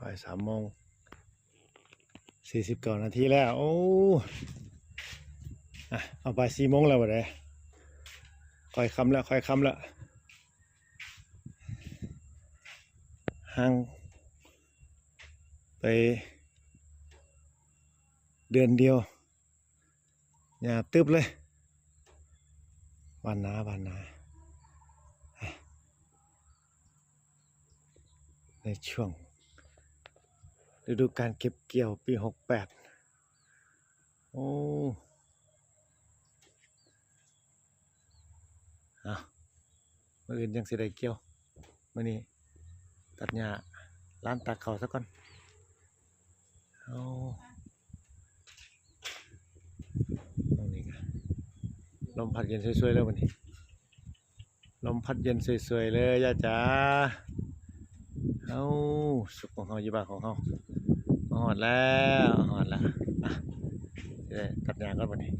ບ່າຍສາມໂມງສີ່ສິບເກົ້ານາທີແລ້ວ. ໂອ້ ອະ ເອົາ ບ່າຍສີ່ໂມງແລ້ວບັດນີ້ ຄ່ອຍຄ່ຳແລ້ວ ຄ່ອຍຄ່ຳແລ້ວ ຫ່າງໄປເດືອນດຽວ ຫຍ້າຕຶບເລີຍ ບ້ານນາ ບ້ານນາ ໃນຊ່ວງລະດູການເກັບກ່ຽວປີຫົກແປດ. ໂອ້ ເອົາ ມື້ອື່ນຈັ່ງຊິໄດ້ກ່ຽວ ມື້ນີ້ຕັດຫຍ້າ ລານຕາກເຂົ້າຊະກ່ອນ. ໂອ້ ຕອງນີ້ກະ ລົມພັດເຢັນຊ່ວຍໆເລີຍມື້ນີ້ ລົມພັດເຢັນຊ່ວຍໆເລີຍ ຍາຍຈ໋າ. ເອົາ ສຸກຂອງເຮົາ ຢູ່ບ້ານຂອງເຮົາ ມາຮອດແລ້ວ ຮອດແລ້ວ ມາ ຊິໄດ້ຕັດຫຍ້າກ່ອນບັດນີ້.